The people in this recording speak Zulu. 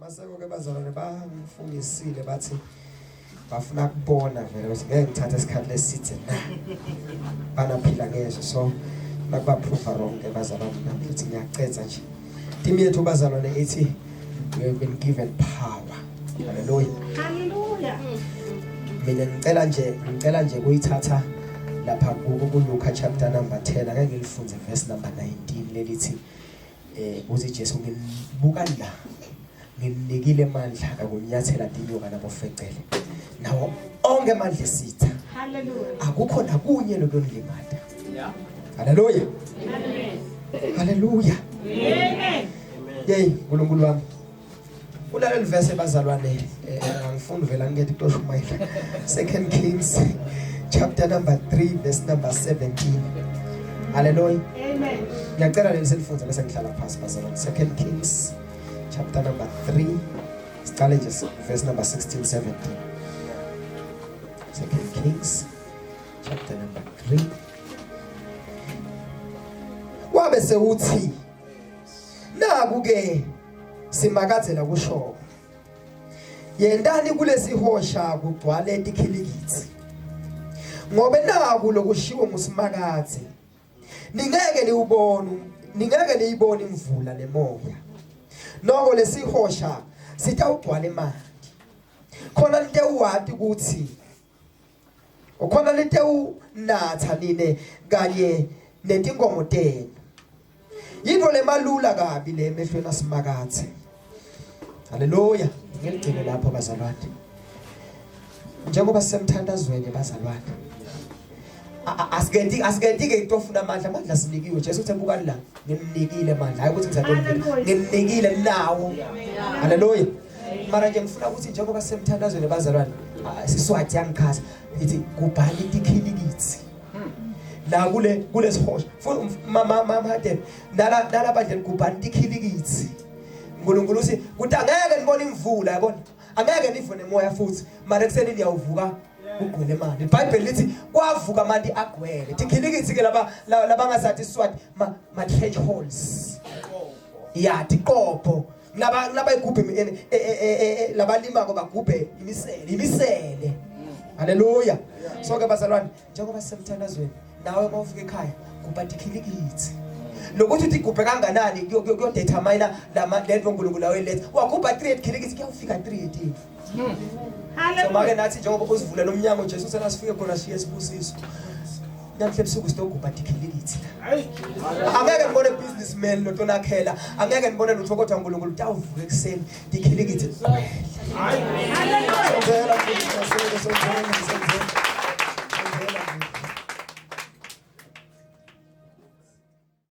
Maseko ke bazalwane bangifungisile bathi bafuna kubona vele ukuthi ngeke ngithathe isikhathi leside na. Banaphila ngezwe so nakuba prove wrong ke bazalwane nami ngithi ngiyacetha nje. Team yethu bazalwane ithi we have been given power. Hallelujah. Hallelujah. Mina ngicela nje kuyithatha lapha ku Luka chapter number 10, ake ngilifunze verse number 19 lelithi uthi Jesu, "Nginibuka la, nginikile amandla akunyathela tinyoka nabofecele nawo onke amandla esitha." Hallelujah. Akukho nakunye lokuyonilimata. Haleluya. Amen. Haleluya. Amen. Yey, uNkulunkulu wami. Kulaleli verse bazalwane, angifuni vela ngithi kutoshumayela. Second Kings chapter number 3 verse number 17. Hallelujah. Amen. Ngiyacela leli selifunza bese ngihlala phansi bazalwane. Second Kings chapter number 3, sicale nje verse number 16 17. Second Kings chapter number 3. Wabe sewuthi, "Naku ke Simakadze kusho: Yentani kulesihosha kugcwale tikhilikitsi, ngobe naku lokushiwo nguSimakadze: Ningeke liwubone, ningeke liyibone imvula nemoya, noko lesihosha sitawugcwala emanti, khona nitewati ukuthi ukhona nitewunatha nine kanye netinkomo tenu. Yintfo lemalula kabi le emehlweni aSimakadze." Haleluya. Ngiligcine lapho bazalwane, njengoba sisemthandazweni bazalwane. Asikenti ke into ofuna amandla. Amandla sinikiwe. Jesu uthe, "Bukani la, ngimnikile amandla." Hayi ukuthi ngizatolnika, ngimnikile nawo. Haleluya. Mara nje ngifuna ukuthi njengoba sisemthandazweni bazalwane, siSwati yangichaza ithi kubhala itikhilikitsi la kulesihosha futhi mama mama Hadebe nala bandleni, kubhala itikhilikitsi. uNkulunkulu uthi kuthi angeke nibone imvula, yabona, angeke nive nemoya futhi, mara ekuseni niyawuvuka kugcwele manje. IBhayibheli lithi kwavuka amanti agcwele tikhilikitsi ke. Laba labangasathi iSwati ma trench holes ya tiqopho, laba igubhe labalimako bagubhe imisele. Haleluya. So ke bazalwane, njengoba sisemthandazweni, nawe uma ufika ekhaya gubha tikhilikitsi. Lokuthi uthi gubhe kanganani kuyodetermine lama lento uNkulunkulu ayoyiletha. Wagubha 3 tikhilikitsi, kuyawufika 3 etindlu. So Hallelujah. Make nathi njengoba usivulela umnyango Jesu senasifike khona siye sibusiso. Namhle ebusuku sitogubha tikhilikitsi. Angeke ngibone businessman lotonakhela, angeke ngibone lutho, kodwa uNkulunkulu utawuvuka ekuseni tikhilikithi. Hallelujah. Sondzela futhi, sondzela, sondzela, sondzela.